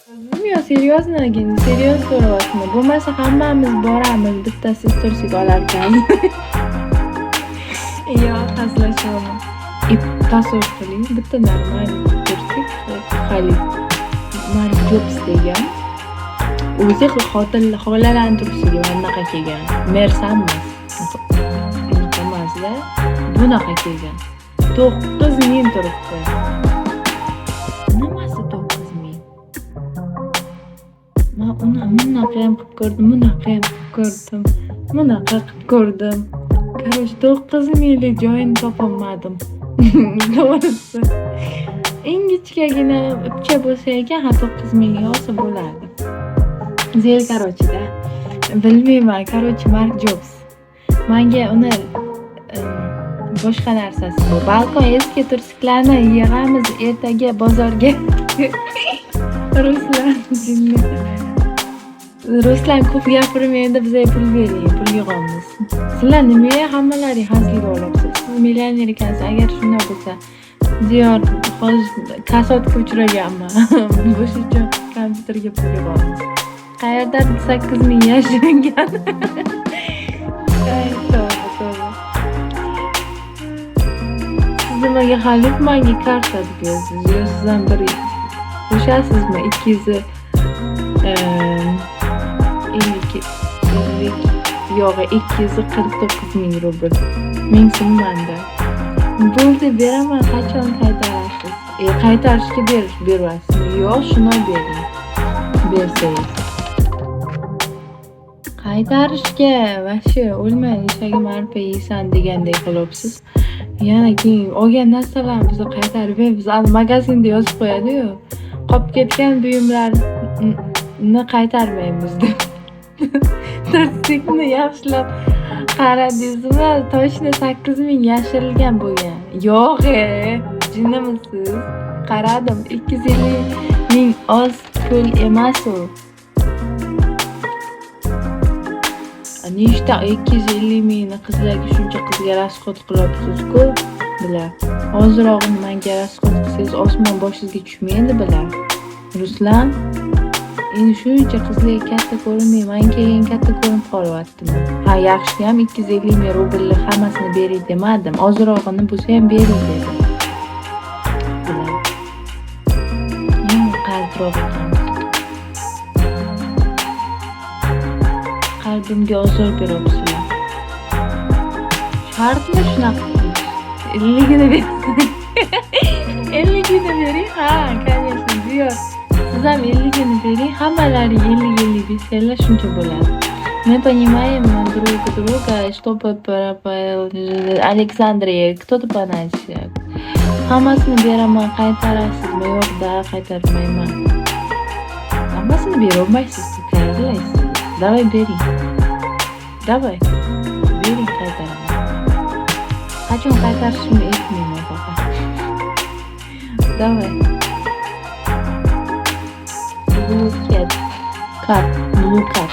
Yo, серьезно, серьез so'rayapman. Bo'lmasa hammamiz boramiz, bitta siz трусик olarkansiz. Yo'q, hazillashyapman. И tasavvur qiling, bitta normal трусик haligi Mark Jobs degan o'zi xotin xolalarni трусик i mana bunaqa kelgan. Mersam emas. Unaqa emasda, bunaqa kelgan. 9000 turibdi. Nimasi 9000? Man uni bunaqa ham qilib ko'rdim, bunaqa ham qilib ko'rdim, bunaqa qilib ko'rdim. Короче, 9000lik joyini topolmadim. To'g'risi. Ingichkagina ipcha bo'lsa ekan, ha, 9000ga olsa bo'lardi. Zel, короче-da. Bilmayman, короче, Mark Jobs. Manga uni boshqa narsasi bu. Balkon eski трусик larni yig'amiz ertaga bozorga. Ruslan jinni. Ruslan, ko'p gapirmaydi, bizga pul bering, pul yig'amiz. Sizlar nimaga hammalaring hazilga olyapsiz? Siz millioner ekansiz, agar shunday bo'lsa. Diyor, hozir kasodga uchraganman. O'sha uchun kompyuterga pul yig'amiz. Qayerdan 8000 yashiringan? Ay, tavba, tavba. Siz nimaga halif manga karta deb yozdingiz? Yo, siz ham bir qo'shasizmi? 252 50, yo'g'i, 249 000 rubl. 1000 so'm manda. Bo'ldi, beraman, qachon qaytarasiz? E, qaytarishga berish berasizmi? Yo'q, shuni bering. Bersangiz. Qaytarishga вообще o'lmay eshagim arpa yeysan degandek qilyapsiz. Yana keyin olgan narsalarni biza qaytarib biz magazinda yozib qo'yadi-yu. Qolib ketgan buyumlarni qaytarmaymiz deb. Трусик ni yaxshilab qaradingizmi? Точно 8000 yashirilgan bo'lgan. Yo'q e, jinnimisiz? Qaradim, 250 000 oz pul emas u. Nechta 250 000 ni qizlarga, shuncha qizga расход qilyapsiz-ku, bular. Ozrog'ini menga расход qilsangiz, osmon boshingizga tushmaydi bular. Ruslan, endi shuncha qizlarga katta ko'rinmay, manga keyin katta ko'rinib qolyaptimi? Ha, yaxshiyam 250 000 rublni hammasini bering demadim. Ozrog'ini bo'lsa ham bering dedim. Bular. Yomon qaltiroq ekansiz. Qalbimga ozor beryapsizlar. Shartmi shunaqa qilish? 50gina bering. 50gina bering, ha, конечно, Diyor. Siz ham 50gina bering, hammalaring 50-50 bersanglar shuncha bo'ladi. Мы понимаем друг друга, чтобы Александрия, кто-то понять. Hammasini beraman, qaytarasizmi? Yo'q-da, qaytarmayman. Hammasini berolmaysiz, qayerlaysiz? Давай bering. Давай. Bering, qaytaraman. Qachon qaytarishimni aytmayman faqat. Давай. Blue cat. Cat. Blue cat.